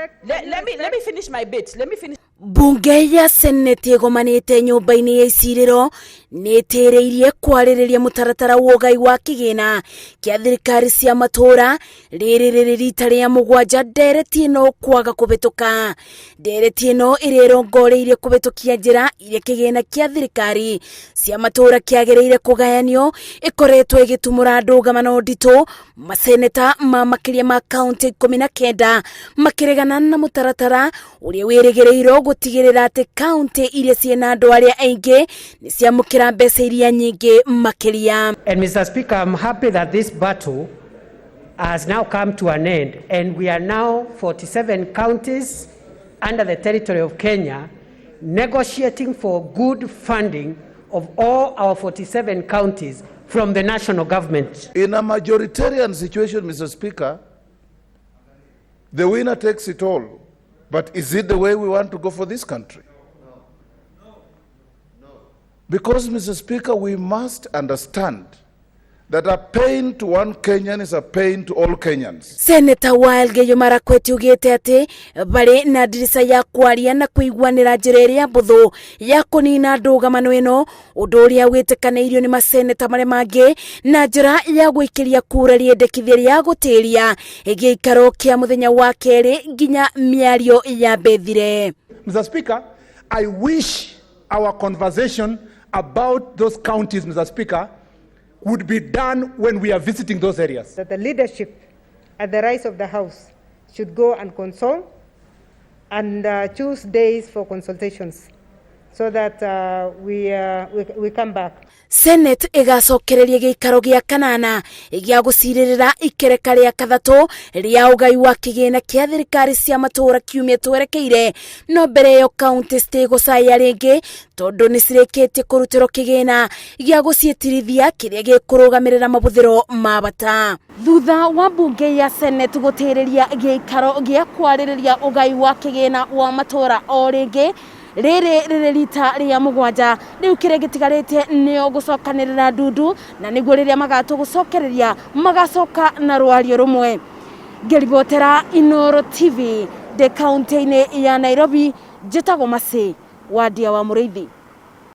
respect, Let, can you let me let me respect? finish my bit. Let me finish Mbunge ya Seneti ĩgomanĩte nyũmba-inĩ ya icirĩro nĩ ĩtĩrĩirie kwarĩrĩria mũtaratara wa ũgai wa kĩgĩna kĩa thirikari cia matũũra rĩrĩ rĩrĩ rita rĩa mũgwanja ndereti ĩno kwaga kũhĩtũka. Ndereti ĩno ĩrĩa ĩrongoreirie kũhĩtũkia njĩra iria kĩgĩna kĩa thirikari cia matũũra kĩagĩrĩire kũgayanio ĩkoretwo ĩgĩtumũra ndũgamano nditũ maseneta ma makĩria ma kaunti 19 makĩregana na mũtaratara ũrĩa wĩrĩgĩrĩirwo gũtigĩrĩra atĩ kaunti iria ciĩna andũ arĩa aingĩ nĩ ciamũkĩra mbeca iria nyingĩ makĩria. And Mr. Speaker, I'm happy that this battle has now come to an end, and we are now 47 counties under the territory of Kenya negotiating for good funding of all our 47 counties from the national government. In a majoritarian situation, Mr. Speaker, the winner takes it all. But is it the way we want to go for this country? Because, Mr. Speaker, we must understand that a pain to one Kenyan is a pain to all Kenyans. Seneta wa Elgeyo Marakwet ugĩte atĩ barĩ na ndirica ya kwaria na kũiguanĩra njĩra ĩrĩa mbũthũ ya kũnina ndũgamano ĩno ũndũ ũrĩa wĩtĩkanĩirio nĩ maseneta marĩa mangĩ na njĩra ya gwĩkĩria kura rĩendekithia rĩa gũtĩria gĩikaro kĩa mũthenya wa kerĩ nginya mĩario ya mbethire. Mr. Speaker, I wish our conversation about those counties, Mr. Speaker, would be done when we are visiting those areas. That the leadership at the rise of the House should go and console and choose days for consultations so that we come back. Senate ĩgacokereria gĩikaro gĩa kanana gĩa gũcirĩrĩra ikereka rĩa kathatũ rĩa ũgai wa kĩgĩna kĩa thirikari cia matũũra kiumia twerekeire no mbere ĩyo kaunti citigũcaya rĩngĩ tondũ nĩ cirĩkĩtie kũrutĩrwo kĩgĩna gĩa gũciĩtirithia kĩrĩa gĩkũrũgamĩrĩra mabũthĩro ma bata. Thutha wa mbunge ya Senate gũtĩrĩria gĩikaro gĩa kwarĩrĩria ũgai wa kĩgĩna wa matũũra o rĩngĩ rĩrĩ rĩrĩ rita rĩa mũgwanja rĩu kĩrĩa gĩtigarĩte nĩo gũcokanĩrĩra ndundu na nĩguo rĩrĩa magatũ gũcokereria magacoka na rwario rũmwe. Ngĩribotera Inooro TV ndĩ kaunti-inĩ ya Nairobi, njĩtagwo Mercy Wandia wa Mũrĩithi.